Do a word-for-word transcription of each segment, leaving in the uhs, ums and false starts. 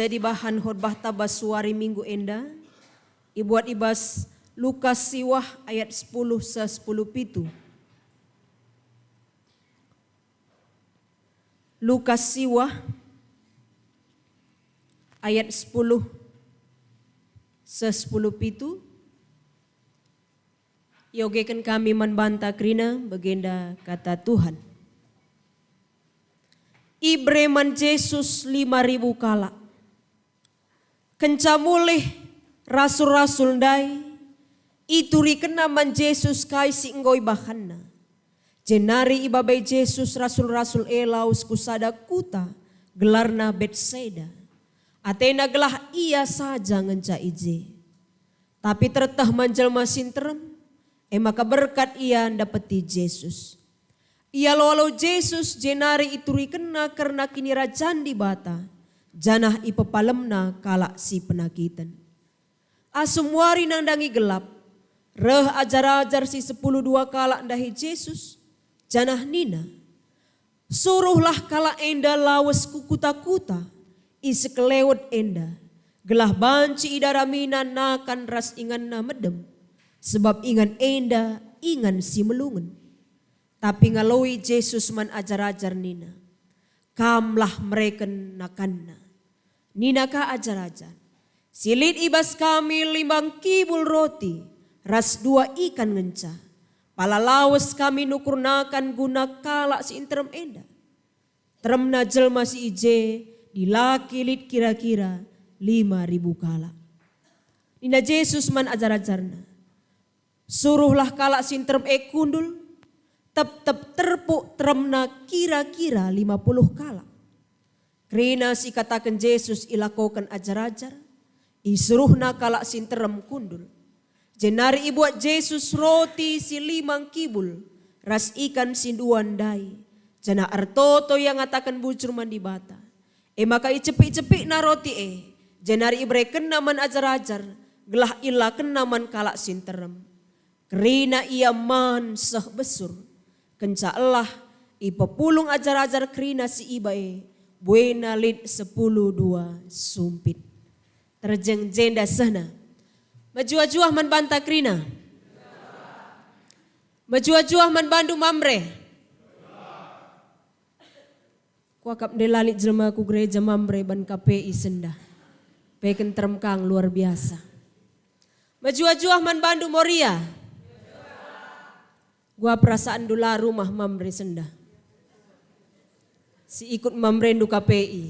Jadi bahan khotbahta bas wari Minggu enda ibuat i bas Lukas siwah ayat sepuluh seh sepuluh pitu. Lukas siwah ayat sepuluh seh sepuluh pitu. Iogeken kami man banta kerina bagenda kata Tuhan. Ibere man Jesus lima ribu kalak. Kenca mulih rasul-rasul ndai, iturikenna man Jesus kai si enggo ibahanna. Jenari ibabai Jesus rasul-rasul e lawes ku sada kuta, gelarna Betsaida. Atena gelah ia saja ngenca i je. Tapi terteh man jelma si nterem, e maka berkat ia ndapeti Jesus. Ialo-alo Jesus jenari iturikenna kerna Kinirajan Dibata, janah ipepalemna kalak si penakiten. Asum wari nandangi gelap, reh ajar-ajar si sepuluh dua kalak ndahi Jesus, janah nina, "Suruhlah kalak enda lawes ku kuta-kuta i sekelewet enda, gelah banci idaramina nakan ras inganna medem, sebab ingan enda ingan si melungen." Tapi ngaloi Jesus man ajar-ajar nina, "Kamlah mereken nakanna." Nina ka ajar-ajar, "Si lit i bas kami lima ngkibul roti ras dua ikan ngenca. Pala lawes kami nukur nakan guna kalak si nterem enda." Teremna jelma si i je dilaki lit kira-kira lima ribu kalak. Nina Jesus man ajar-ajarNa, "Suruhlah kalak si nterem e kundul, tep-tep terpuk teremna kira-kira lima puluh kalak." Kerina si ikataken Jesus ilakoken ajar-ajar, isuruhNa kalak si nterem kundul. Jenari ibuat Jesus roti si lima ngkibul ras ikan si dua ndai, janah ertoto ia ngataken bujur man Dibata. E maka icepik-cepikNa roti e, jenari iberekenNa man ajar-ajar, gelah ilakenNa man kalak si nterem. Kerina ia man seh besur. Kenca elah, ipepulung ajar-ajar kerina si iba e, buena lit sepuluh dua sumpit. Terjeng jenda sehna. Mejuah-juah man banta kerina. Mejuah-juah man bandu Mamre. Kuakap ndai la lit jelma ku gereja Mamre ban K P I sendah. Peken terem kang luar biasa. Mejuah-juah man bandu Moria. Gua perasaanndu la rumah Mamre sendah. Si ikut Mamrendu K P I.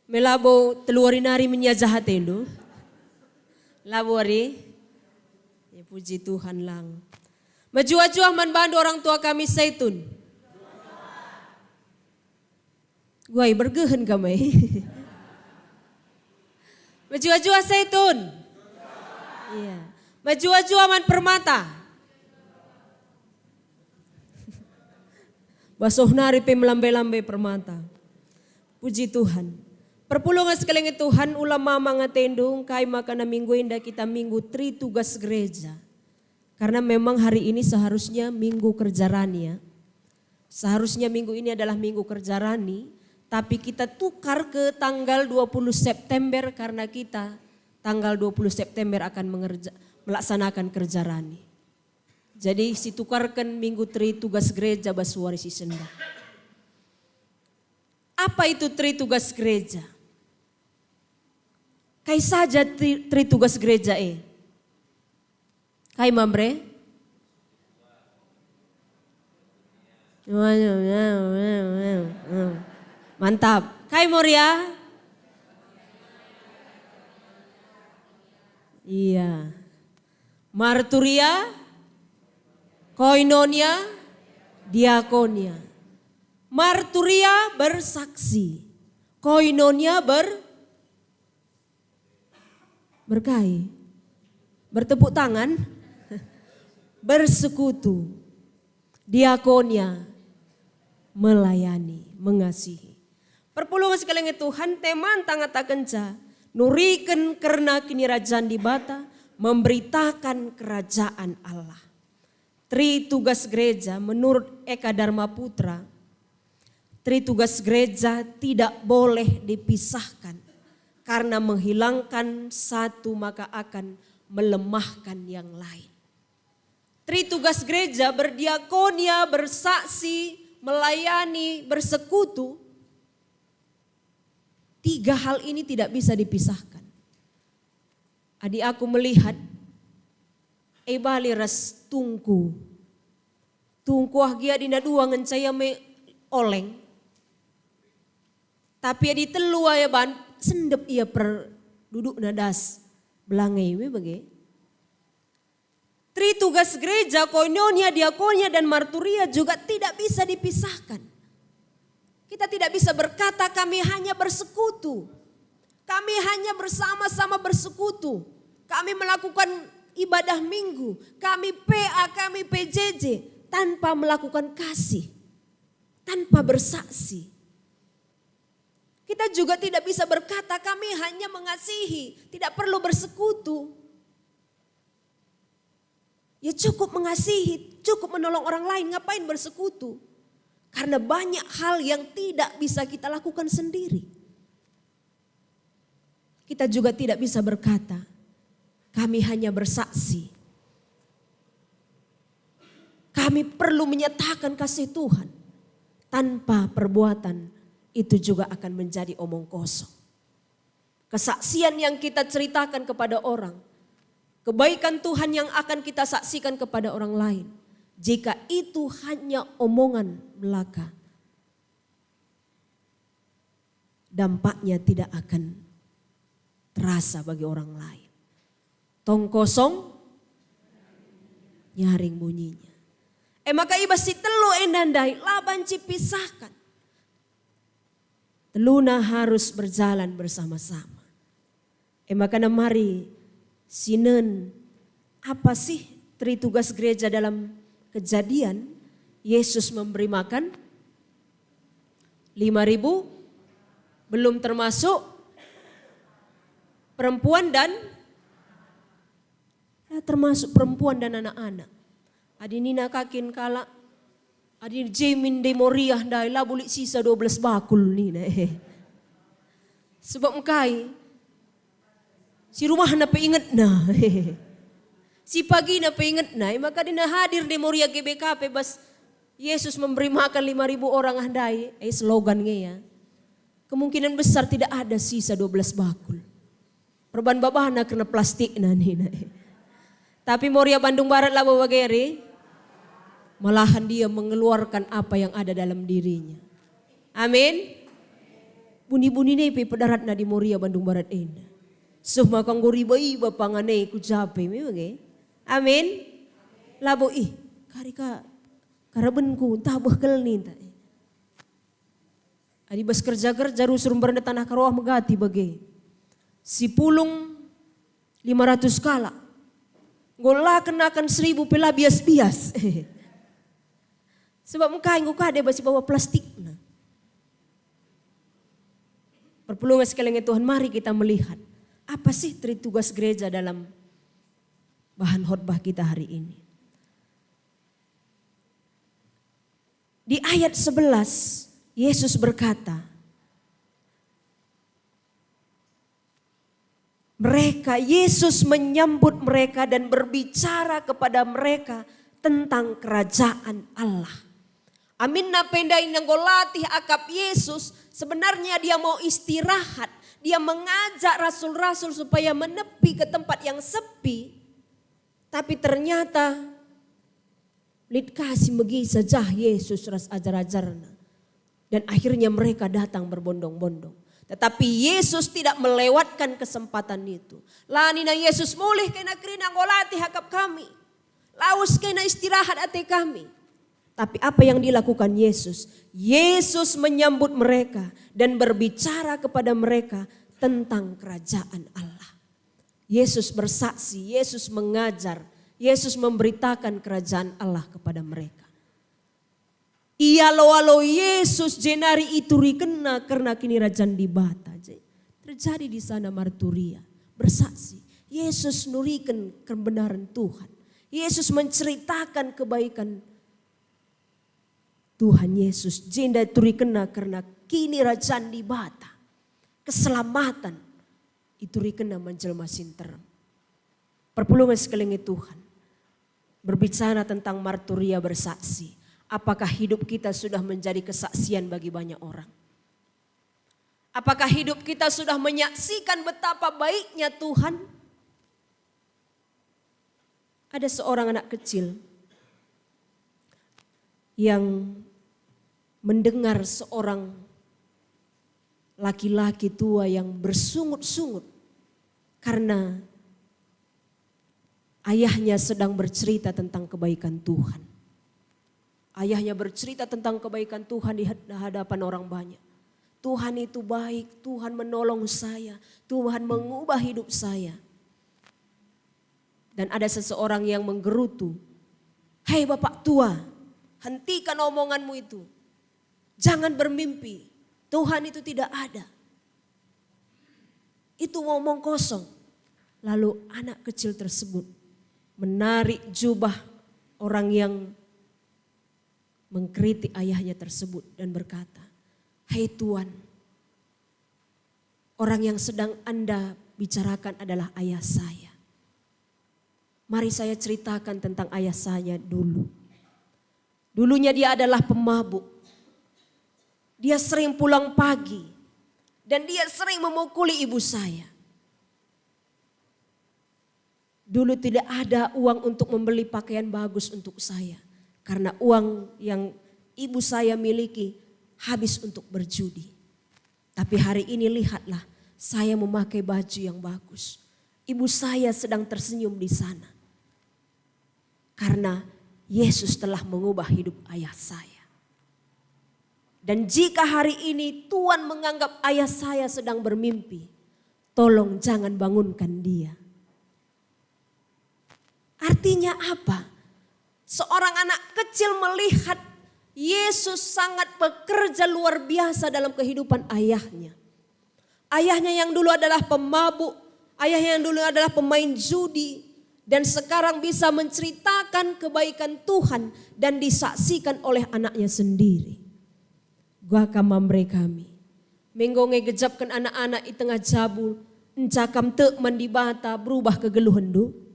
Me labo telu wari nari menia jahatendu? Labo wari? Ya, puji Tuhan lang. Mejuah-juah man bandu orang tua kami Saitun. Guai bergehen kami. Mejuah-juah Saitun. Iya. Mejuah-juah man Permata. Basoh nari pe melambai-lambai Permata. Puji Tuhan. Perpulungen sekelenge Tuhan, ula mamang atendu, engkai maka na minggu enda kita minggu Tri Tugas Gereja. Karena memang hari ini seharusnya minggu kerja rani, ya. Seharusnya minggu ini adalah minggu kerja rani, tapi kita tukar ke tanggal dua puluh September karena kita tanggal dua puluh September akan mengerja-, melaksanakan kerja rani. Jadi, situkarken minggu Tri Tugas Gereja bas wari si sendah. Apa itu Tri Tugas Gereja? Kai saja Tri, Tri Tugas Gereja e? Kai Mamre? Mantap. Kai Moria? Iya. Marturia, koinonia, diakonia. Marturia bersaksi, koinonia ber-, berkai, bertepuk tangan, bersekutu, diakonia, melayani, mengasihi. Perpulungen sekelenge Tuhan, temanta ngatakenca, nuriken kerna Kinirajan Dibata, memberitakan kerajaan Allah. Tri Tugas Gereja menurut Eka Dharma Putra, Tri tugas gereja tidak boleh dipisahkan, karena menghilangkan satu maka akan melemahkan yang lain. Tri tugas gereja, berdiakonia, bersaksi, melayani, bersekutu, tiga hal ini tidak bisa dipisahkan. Adi aku melihat, e bali ras tungku. Tungku ah gia dina dua ngenca ia me oleng. Tapi adi telu ia ban, sendep ia per dudukna das belange me bage. Tri tugas gereja, koinonia, diakonia, dan marturia juga tidak bisa dipisahkan. Kita tidak bisa berkata, "Kami hanya bersekutu. Kami hanya bersama-sama bersekutu. Kami melakukan ibadah minggu. Kami P A, kami P J J," tanpa melakukan kasih, tanpa bersaksi. Kita juga tidak bisa berkata, "Kami hanya mengasihi, tidak perlu bersekutu." Ya, cukup mengasihi, cukup menolong orang lain, ngapain bersekutu? Karena banyak hal yang tidak bisa kita lakukan sendiri. Kita juga tidak bisa berkata, "Kami hanya bersaksi." Kami perlu menyatakan kasih Tuhan. Tanpa perbuatan, itu juga akan menjadi omong kosong. Kesaksian yang kita ceritakan kepada orang, kebaikan Tuhan yang akan kita saksikan kepada orang lain, jika itu hanya omongan belaka, dampaknya tidak akan terasa bagi orang lain. Tong kosong nyaring bunyinya. E maka, i bas si telu enda ndai la banci pisahkan. Teluna harus berjalan bersama-sama. E maka, mari sinen, apa sih tri tugas gereja dalam Kejadian? Yesus memberi makan lima ribu, belum termasuk perempuan dan, ya, termasuk perempuan dan anak-anak. Adi nina ka kin kalak, "Adi je min ndai Moria ndai, labo lit sisa dua belas bakul," nina. Sebab engkai? Si rumahna pe ingetna. Si pagina pe ingetna. E maka adi nina hadir ndai Moria G B K P bas Yesus memberi makan lima ribu orang ah ndai, eh, slogan nge ya. Kemungkinan besar tidak ada sisa dua belas bakul. Perban babana kerna plastikna nina. Tapi Moria Bandung Barat labo bage, eri. Malahan dia mengeluarkan apa yang ada dalam dirinya. Amin. Buni-buni ne pe pedaratna di Moria Bandung Barat enda. Seh maka enggo riba-iba pangan e ku jape, memang e. Amin. Labo, ih, kari ka karabenku, ntah beh kel ninta. Adi bas kerja-kerja rusur mberenda tanah Karoah megati bage. Si pulung lima ratus kalak. Enggo la kenakan seribu pe la bias-bias. Sebab engkai enggo kade bas si bawa plastikna. Perpulungen sekalian Tuhan, mari kita melihat apa sih tri tugas gereja dalam bahan khotbah kita hari ini. Di ayat sebelas, Yesus berkata, mereka, Yesus menyambut mereka dan berbicara kepada mereka tentang kerajaan Allah. Aminna pe ndai enggo latih akap Yesus, sebenarnya dia mau istirahat, dia mengajak rasul-rasul supaya menepi ke tempat yang sepi, tapi ternyata lit ka si megisa jah Yesus ras ajar-ajarNa. Dan akhirnya mereka datang berbondong-bondong. Tetapi Yesus tidak melewatkan kesempatan itu. La nina Yesus, "Mulih kena kerina, enggo latih akap kami. Lawes kena, istirahat ate kami." Tapi apa yang dilakukan Yesus? Yesus menyambut mereka dan berbicara kepada mereka tentang kerajaan Allah. Yesus bersaksi, Yesus mengajar, Yesus memberitakan kerajaan Allah kepada mereka. Ialo-alo Yesus jenari iturikenNa kerna Kinirajan Dibata. Jadi, terjadi di sana marturia, bersaksi. Yesus nuriken kebenaran Tuhan. Yesus menceritakan kebaikan Tuhan Yesus, jenda iturikenna kerna kinirajan Dibata. Keselamatan iturikenna man jelma si nterem. Perpulungen sekalian Tuhan, berbicara tentang marturia bersaksi, apakah hidup kita sudah menjadi kesaksian bagi banyak orang? Apakah hidup kita sudah menyaksikan betapa baiknya Tuhan? Ada seorang anak kecil yang mendengar seorang laki-laki tua yang bersungut-sungut karena ayahnya sedang bercerita tentang kebaikan Tuhan. Ayahnya bercerita tentang kebaikan Tuhan di had-, hadapan orang banyak. "Tuhan itu baik, Tuhan menolong saya, Tuhan mengubah hidup saya." Dan ada seseorang yang menggerutu, "Hei bapak tua, hentikan omonganmu itu. Jangan bermimpi. Tuhan itu tidak ada. Itu omong kosong." Lalu anak kecil tersebut menarik jubah orang yang mengkritik ayahnya tersebut dan berkata, "Hei Tuan, orang yang sedang Anda bicarakan adalah ayah saya. Mari saya ceritakan tentang ayah saya dulu. Dulunya dia adalah pemabuk. Dia sering pulang pagi dan dia sering memukuli ibu saya. Dulu tidak ada uang untuk membeli pakaian bagus untuk saya, karena uang yang ibu saya miliki habis untuk berjudi. Tapi hari ini lihatlah, saya memakai baju yang bagus. Ibu saya sedang tersenyum di sana. Karena Yesus telah mengubah hidup ayah saya. Dan jika hari ini Tuhan menganggap ayah saya sedang bermimpi, tolong jangan bangunkan dia." Artinya apa? Seorang anak kecil melihat Yesus sangat bekerja luar biasa dalam kehidupan ayahnya. Ayahnya yang dulu adalah pemabuk, ayahnya yang dulu adalah pemain judi, dan sekarang bisa menceritakan kebaikan Tuhan dan disaksikan oleh anaknya sendiri. Uga kam Mamre kami. Me enggo nge gejapken anak-anak i tengah jabu, enca kam tek man Dibata berubah kegeluhenndu?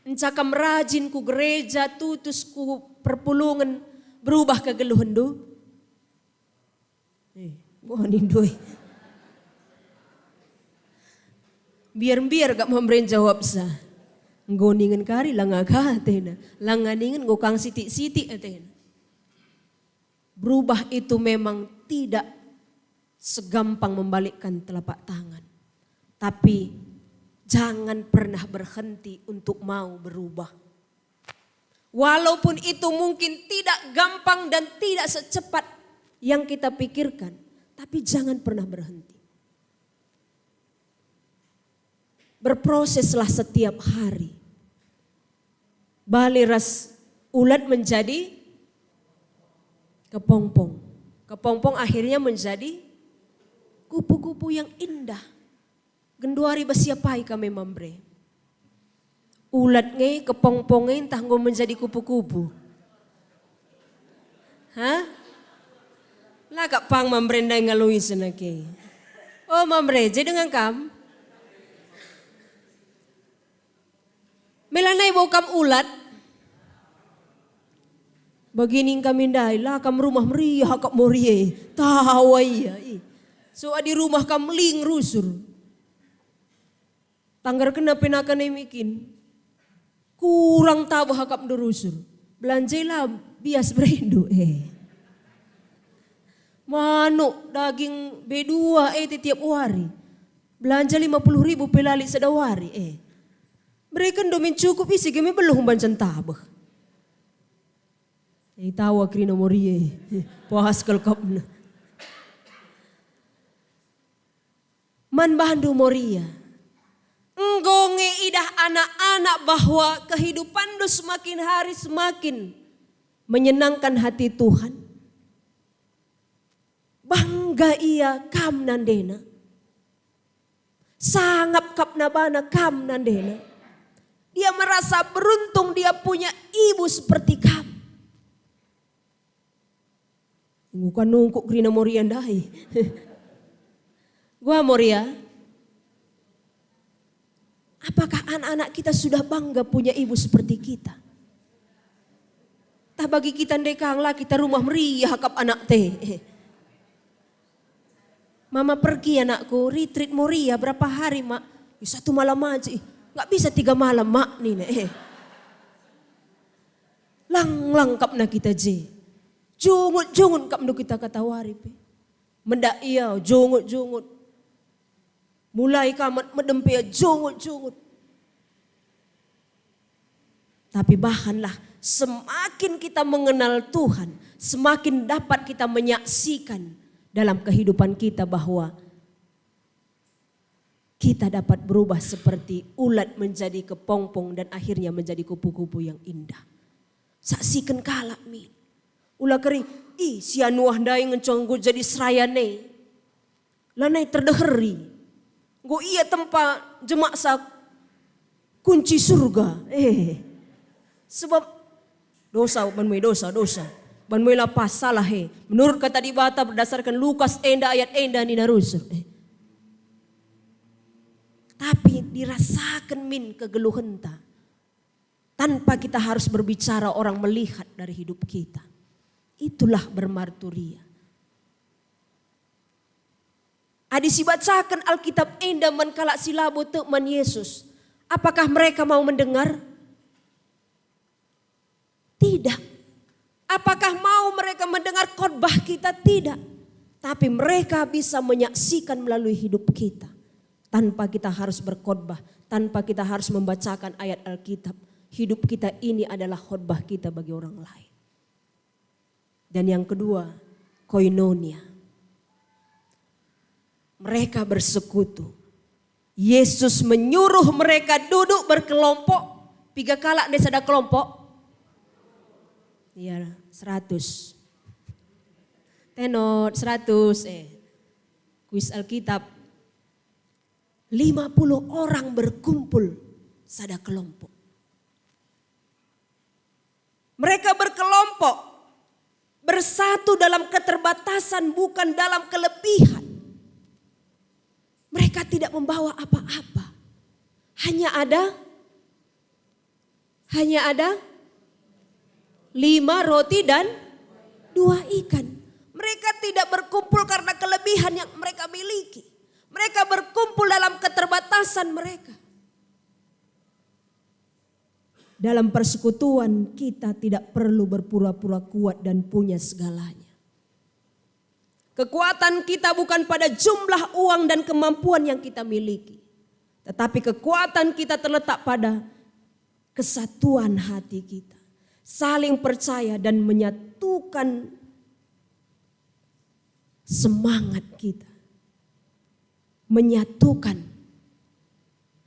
Enca kam rajin ku gereja, tutus ku perpulungen, berubah kegeluhenndu? Eh, enggo nindu e. Mbiar-mbiar kap Mamre njawabsa. Enggo ningen kari langa ka atena. Langa ningen enggo kang sitik-sitik atena. Berubah itu memang tidak segampang membalikkan telapak tangan. Tapi jangan pernah berhenti untuk mau berubah. Walaupun itu mungkin tidak gampang dan tidak secepat yang kita pikirkan, tapi jangan pernah berhenti. Berproseslah setiap hari. Bali ras ulat menjadi kepompong. Kepompong akhirnya menjadi kupu-kupu yang indah. Genduari bas siapai kami Mamre. Ulat nge, kepompong nge, ntah enggo menjadi kupu-kupu. Hah? La kap pang Mamre ndai ngaloi senake. Oh Mamre, je dengan kam? Me lanai bo kam ulat? Bagi ning kami ndai, la kam rumah meriah kap Morie. Tawa ia. Ih. So adi rumah kam ling rusur. Tanggerkenna pe naka nai mikin. Kurang tabeh akapndu rusur. Belanjailah bias berendu, eh. Manuk, daging B dua, eh, tiap wari. Belanja lima puluh ribu pe la lit sada wari, eh. Berekenndu min cukup ise ge me beluh mbanca ntabeh. Eh, tawa kerina Morie. Pas kal akapna. Man bandu Morie, enggo nge idah anak-anak bahwa kehidupanndu semakin hari semakin menyenangkan hati Tuhan? Bangga ia kam nandena. Sangap kap nabana kam nandena. Dia merasa beruntung dia punya ibu seperti kam. Enggo ka nungkuk kerina Moria ndai. Gua Moria. Apakah anak-anak kita sudah bangga punya ibu seperti kita? Tah bagi kita ndekang la kita rumah meriah kap anak te. Mama pergi anakku, retreat Moria berapa hari, Mak? "Ih, satu malam aja, ih. Nggak bisa tiga malam, Mak," nina. Eh. Lang-lang kap na kita je. Jungut-jungut kap ndu kita katawari pe. Mendak ia, jungut-jungut. Mulai kamat medem pe ia, jungut-jungut. Tapi bahanlah, semakin kita mengenal Tuhan, semakin dapat kita menyaksikan dalam kehidupan kita bahwa kita dapat berubah seperti ulat menjadi kepompong dan akhirnya menjadi kupu-kupu yang indah. Saksiken kalak min. Ula keri, "Ih, si Anuah ndai ngenco enggo jadi serayan e. Lanai terdeheri. Enggo ia tempa jemaksa kunci surga." Eh. Sebab dosa, ban mue dosa, dosa. Ban mue la pas, salah e. Menurut kata Dibata berdasarkan Lukas enda ayat enda nina rusur. Eh. Tapi dirasaken min kegeluhenta. Tanpa kita harus berbicara, orang melihat dari hidup kita. Itulah bermarturia. Adi sibacaken Alkitab enda man kalak si labo tek man Yesus, apakah mereka mau mendengar? Tidak. Apakah mau mereka mendengar khotbah kita? Tidak. Tapi mereka bisa menyaksikan melalui hidup kita. Tanpa kita harus berkhotbah, tanpa kita harus membacakan ayat Alkitab. Hidup kita ini adalah khotbah kita bagi orang lain. Dan yang kedua, koinonia. Mereka bersekutu. Yesus menyuruh mereka duduk berkelompok. Piga kalak ndai sada kelompok? Iya, seratus. Tenot, seratus, eh. Kuis Alkitab. Lima puluh orang berkumpul sada kelompok. Mereka berkelompok, bersatu dalam keterbatasan, bukan dalam kelebihan. Mereka tidak membawa apa-apa. Hanya ada, hanya ada lima roti dan dua ikan. Mereka tidak berkumpul karena kelebihan yang mereka miliki. Mereka berkumpul dalam keterbatasan mereka. Dalam persekutuan, kita tidak perlu berpura-pura kuat dan punya segalanya. Kekuatan kita bukan pada jumlah uang dan kemampuan yang kita miliki, tetapi kekuatan kita terletak pada kesatuan hati kita, saling percaya dan menyatukan semangat kita, menyatukan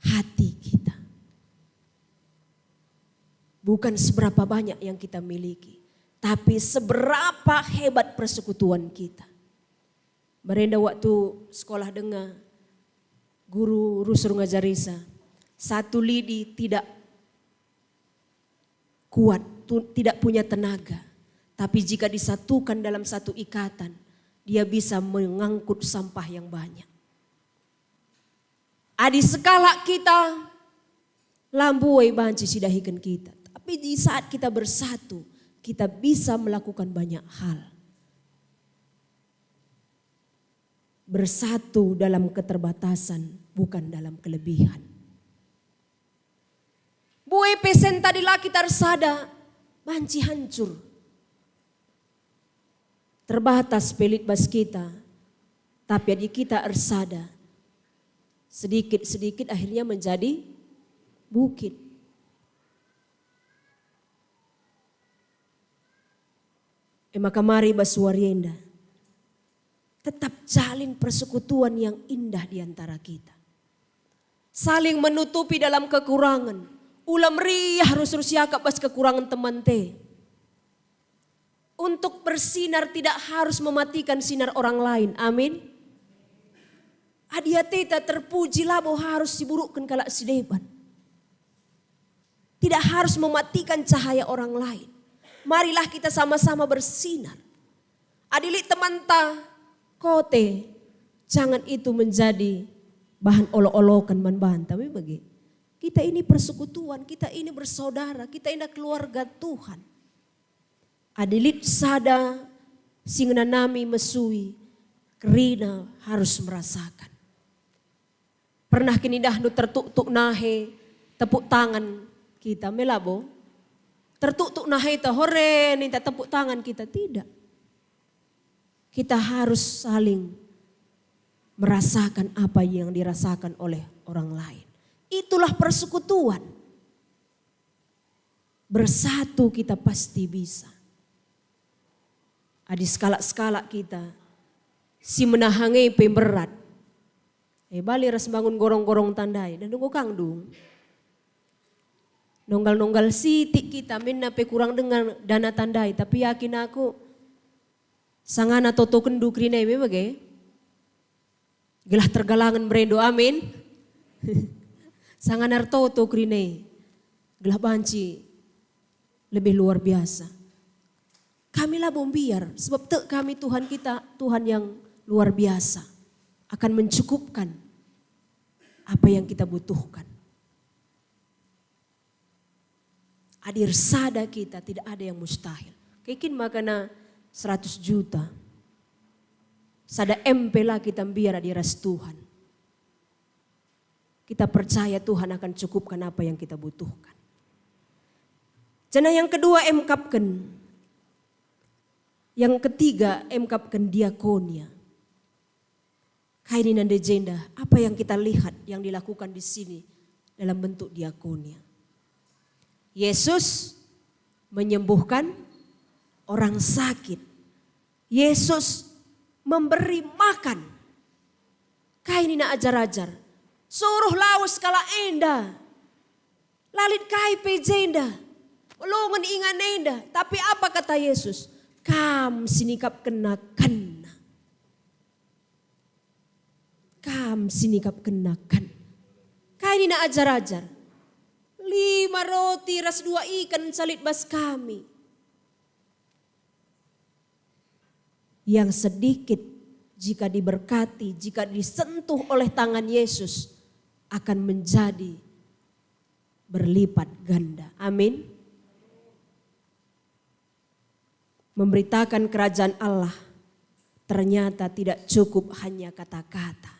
hati kita. Bukan seberapa banyak yang kita miliki, tapi seberapa hebat persekutuan kita. Barenda waktu sekolah denga, guru rusur ngajarisa, satu lidi tidak kuat, tu-, tidak punya tenaga. Tapi jika disatukan dalam satu ikatan, dia bisa mengangkut sampah yang banyak. Adi sekalak kita, la mbue banci sidahiken kita. Tapi di saat kita bersatu, kita bisa melakukan banyak hal. Bersatu dalam keterbatasan, bukan dalam kelebihan. Mbue pe senta adi la kita ersada, banci hancur. Terbatas pe lit bas kita, tapi adi kita ersada, sedikit-sedikit akhirnya menjadi bukit. E maka mari bas wari enda, tetap jalin persekutuan yang indah di antara kita. Saling menutupi dalam kekurangan. Ula meriah rusur siakap bas kekurangan teman te. Untuk bersinar tidak harus mematikan sinar orang lain. Amin. Adi ateta terpuji, labo harus siburukken kalak si deban. Tidak harus mematikan cahaya orang lain. Marilah kita sama-sama bersinar. Adi lit temanta kote, jangan itu menjadi bahan olok-oloken man banta, me bage. Kita ini persekutuan, kita ini bersaudara, kita ini keluarga Tuhan. Adi lit sada si ngenanami mesui, kerina harus merasakan. Pernah kin idahndu tertuktuk nahe tepuk tangan kita, me labo? Tertuktuk nahe ta hore ninta tepuk tangan kita, tidak. Kita harus saling merasakan apa yang dirasakan oleh orang lain. Itulah persekutuan. Bersatu kita pasti bisa. Adi sekalak-sekalak kita, si menahange pe berat. Eh, bali ras bangun gorong-gorong tandai, dan nunggu kang dung. Nonggal-nonggal sitik kita, minna pe kurang denga dana tandai, tapi yakin aku, sangana totokenndu kerina e me bage. Gelah tergalangen merendo, amin. Sangana ertoto kerina e, gelah banci lebih luar biasa. Kami labo mbiar, sebab tek kami Tuhan kita, Tuhan yang luar biasa, akan mencukupkan apa yang kita butuhkan. Adi ersada kita, tidak ada yang mustahil. Kekin makana seratus juta. Sada M pe la kita mbiar adi ras Tuhan. Kita percaya Tuhan akan cukupkan apa yang kita butuhkan. Janah yang kedua, emkapken. Yang ketiga, emkapken diakonia. Kai nina ndai jenda? Apa yang kita lihat yang dilakukan di sini dalam bentuk diakonia? Yesus menyembuhkan orang sakit. Yesus memberi makan. Kai nina ajar-ajar? Suruh lawes kalak enda. La lit kai pe jenda. Melongen ingan enda. Tapi apa kata Yesus? Kam sinikapkenna kenna. Kam sinikapkenna kenna. Kai nina ajar-ajar? Lima roti ras dua ikan nca lit bas kami. Yang sedikit, jika diberkati, jika disentuh oleh tangan Yesus, akan menjadi berlipat ganda. Amin. Memberitakan kerajaan Allah ternyata tidak cukup hanya kata-kata.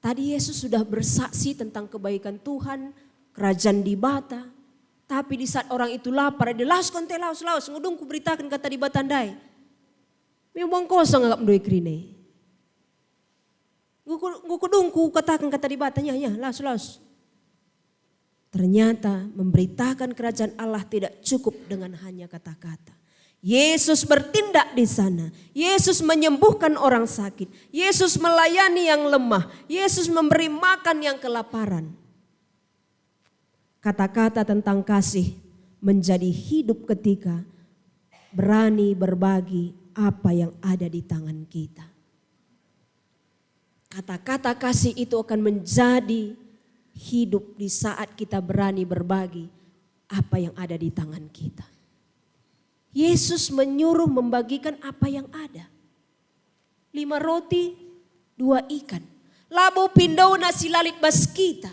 Tadi Yesus sudah bersaksi tentang kebaikan Tuhan, kerajaan Dibata. Tapi di saat orang itu lapar, dia, "Lawes kon te, lawes, lawes, enggo dung kuberitaken kata Dibata ndai." Memang kosong akapndu e kerina e. Enggo ku, enggo dung kukataken kata Dibata, ya, ya, lawes, lawes. Ternyata memberitakan kerajaan Allah tidak cukup dengan hanya kata-kata. Yesus bertindak di sana. Yesus menyembuhkan orang sakit. Yesus melayani yang lemah. Yesus memberi makan yang kelaparan. Kata-kata tentang kasih menjadi hidup ketika berani berbagi apa yang ada di tangan kita. Kata-kata kasih itu akan menjadi hidup di saat kita berani berbagi apa yang ada di tangan kita. Yesus menyuruh membagikan apa yang ada. Lima roti, dua ikan. Labo pindona si la lit bas kita.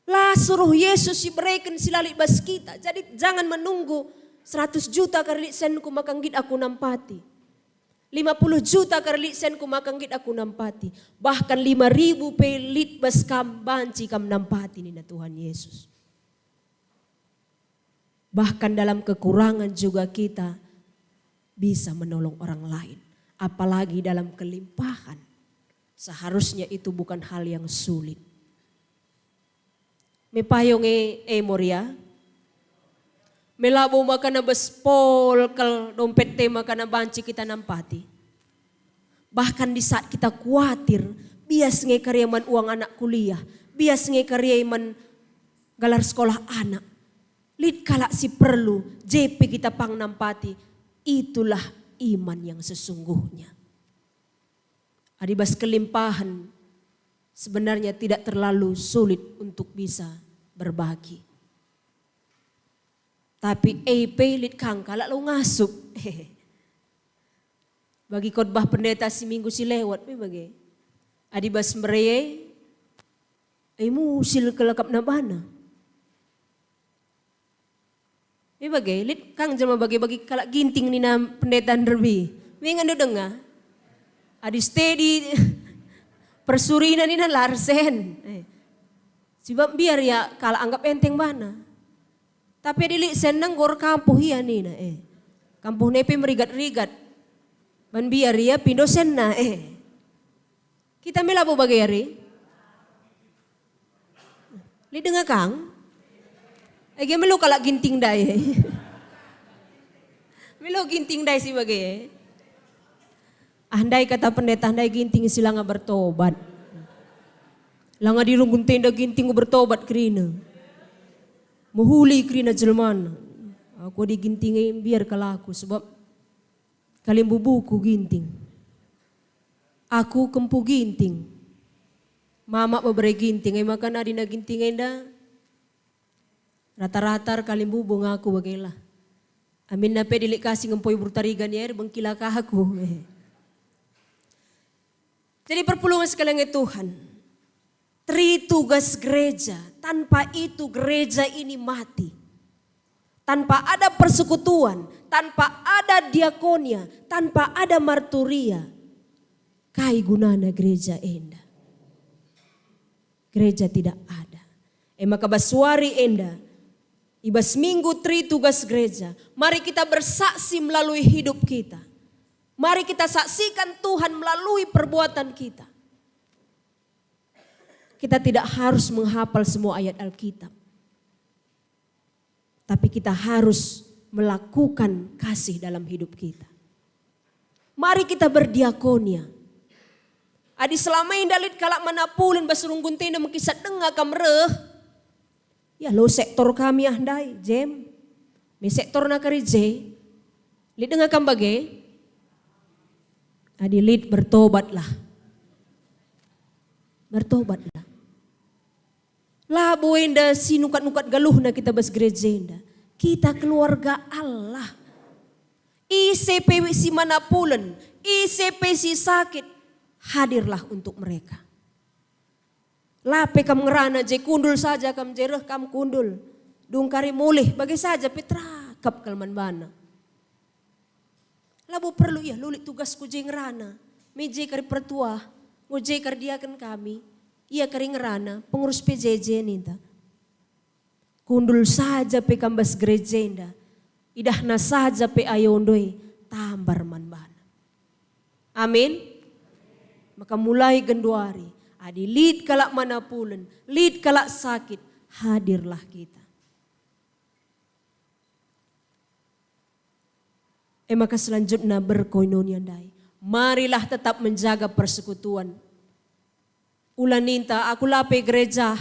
La suruh Yesus si bereken si la lit bas kita. Jadi jangan menunggu seratus juta kari lit senku maka nggit aku nampati. Lima puluh juta kari lit senku maka nggit aku nampati. Bahkan lima ribu pe lit bas kam banci kam nampati nina Tuhan Yesus. Bahkan dalam kekurangan juga kita bisa menolong orang lain. Apalagi dalam kelimpahan. Seharusnya itu bukan hal yang sulit. Me payung e, e Moria. Me labo makana bas pol kal dompet e makana banci kita nampati. Bahkan di saat kita kuatir, bias nge kari man uang anak kuliah, bias nge kari man galar sekolah anak. Lit kalak si perlu, je pe kita pang nampati. Itulah iman yang sesungguhnya. Adi bas kelimpahen, sebenarnya tidak terlalu sulit untuk bisa berbagi. Tapi e pe lit kang kalak la ngasup. Bagi khotbah pendeta si minggu si lewat me bage. Adi bas mbere e, e musil kal akapna bana. Me bage, lit kang jelma bage-bage kalak Ginting nina pendeta nderbi. Me ngenndu denga. Adi stedi persurina nina la ersen. Eh. Sebab mbiar ia kalak anggap enteng bana. Tapi adi lit senna enggo erkampuh ia nina, eh. Kampuhna pe merigat-rigat. Ban mbiar ia pindo senna, eh. Kita me labo bage ari? Lit denga kang? Ege melo kalak Ginting ndai. Melo Ginting ndai si bage. Ah, ndai kata pendeta ndai Ginting si langa bertobat. Langa dirunggun tenda Ginting bertobat kerina. Mehuli kerina jelmana. Aku adi Ginting e mbiar kal aku sebab kalimbubuku Ginting. Aku kempu Ginting. Mamak bebere Ginting, e maka nadina Ginting enda rata-rata erkalimbubu ngaku bagela. Aminna pe adi lit ka si ngempoi Burtarigan ia erbengkila ka aku. Jadi perpulungen sekalian Tuhan, tri tugas gereja, tanpa itu gereja ini mati. Tanpa ada persekutuan, tanpa ada diakonia, tanpa ada marturia, kai gunana gereja enda? Gereja tidak ada. E maka bas wari enda, i bas minggu tri tugas gereja, mari kita bersaksi melalui hidup kita. Mari kita saksikan Tuhan melalui perbuatan kita. Kita tidak harus menghafal semua ayat Alkitab. Tapi kita harus melakukan kasih dalam hidup kita. Mari kita berdiakonia. Adi selama enda lit kalak Manapulen bas runggun tenda mekisat denga kam reh. Ya lo sektor kami ah ndai, Jem. Me sektorna kari je. Lit denga kam bage? Adi lit bertobatlah. Bertobatlah. Labo enda si nukat-nukat galuhna kita bas gereja enda. Kita keluarga Allah. Ise pe si Manapulen, ise pe si sakit, hadirlah untuk mereka. La pe kam ngerana je kundul saja kam je reh kam kundul. Dung kari mulih, bage saja pe terakap kal man bana. Labo perlu ia lulit tugasku je ngerana. Me je kari pertua, ngo je kari diaken kami, ia kari ngerana, pengurus P J J ninta. Kundul saja pe kam bas gereja enda, idahna saja pe ayondu e tambar man bana. Amin. Maka mulai genduari, adi lit kalak Manapulen, lit kalak sakit, hadirlah kita. E maka selanjutna berkoinonia ndai. Marilah tetap menjaga persekutuan. Ula ninta, "Aku la pe gereja.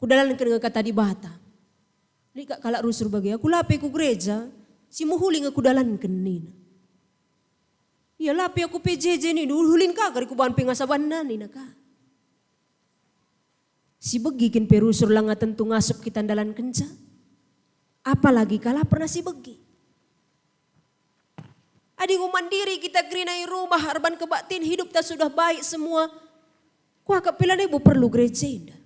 Kudalanken nge kata Dibata." Lit kak kalak rusur bage, "Aku la pe ku gereja, si mehuli nge kudalanken," nina. "Ia la pe aku P J J," nina, "ulihulin ka kari kubahan pengasabanna," nina ka. Si begi kin pe rusur langa tentu ngasup kita ndalankenca? Apalagi kala pernah si begi. Adi enggo mandiri kita kerina i rumah erban kebaktin hidupta sudah baik semua, kuakap pe lanai bo perlu gereja enda.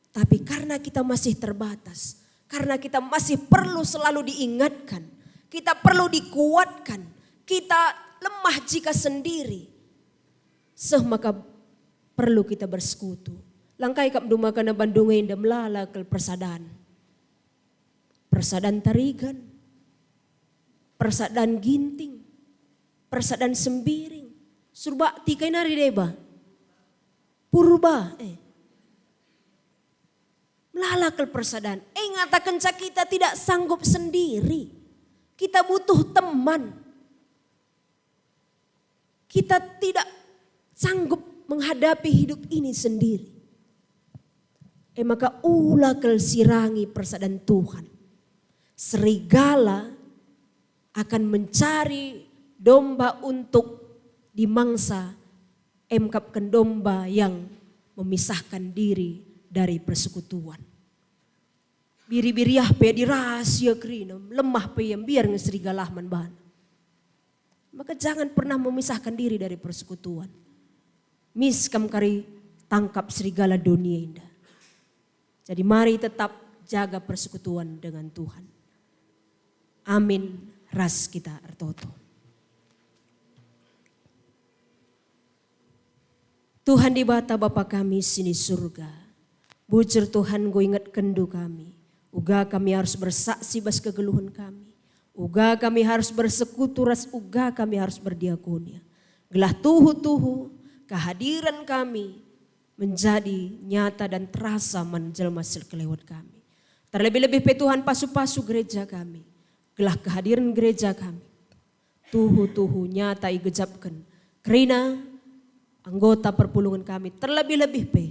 Tapi karena kita masih terbatas, karena kita masih perlu selalu diingatkan, kita perlu dikuatkan, kita lemah jika sendiri, seh maka perlu kita bersekutu. Langkai kap ndu maka na Bandung enda melala kal persadan. Persadan Tarigan, persadan Ginting, persadan Sembiring, Surbakti kai nari deba? Purba, eh. Melala kal persadan. Eh, ngatakenca kita tidak sanggup sendiri. Kita butuh teman. Kita tidak sanggup menghadapi hidup ini sendiri. E maka ula kal sirangi persadan Tuhan. Serigala akan mencari domba untuk dimangsa, emkapken domba yang memisahkan diri dari persekutuan. Biri-biriah pe adi ras ia kerina, lemah pe ia, mbiar nge serigalah man bana. Maka jangan pernah memisahkan diri dari persekutuan. Mis kam kari tangkap serigala dunia enda. Jadi mari tetap jaga persekutuan dengan Tuhan. Amin. Ras kita ertoto. Tuhan Dibata Bapa kami sini surga, bujur Tuhan, enggo ingetkenndu kami, uga kami arus bersaksi bas kegeluhen kami, uga kami arus bersekutu ras uga kami arus berdiakonia, gelah tuhu-tuhu kehadiran kami menjadi nyata dan terasa man jelma sekelewet kami. Terlebih-lebih pe Tuhan, pasu-pasu gereja kami, gelah kehadiran gereja kami tuhu-tuhu nyata igejapken kerina anggota perpulungen kami, terlebih-lebih pe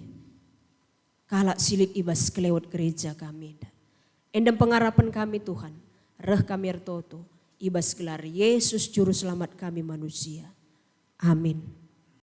kalak si lit i bas kelewet gereja kami enda. Enda pengarapen kami Tuhan, reh kami ertoto i bas gelar Yesus Juru Selamat kami manusia. Amin.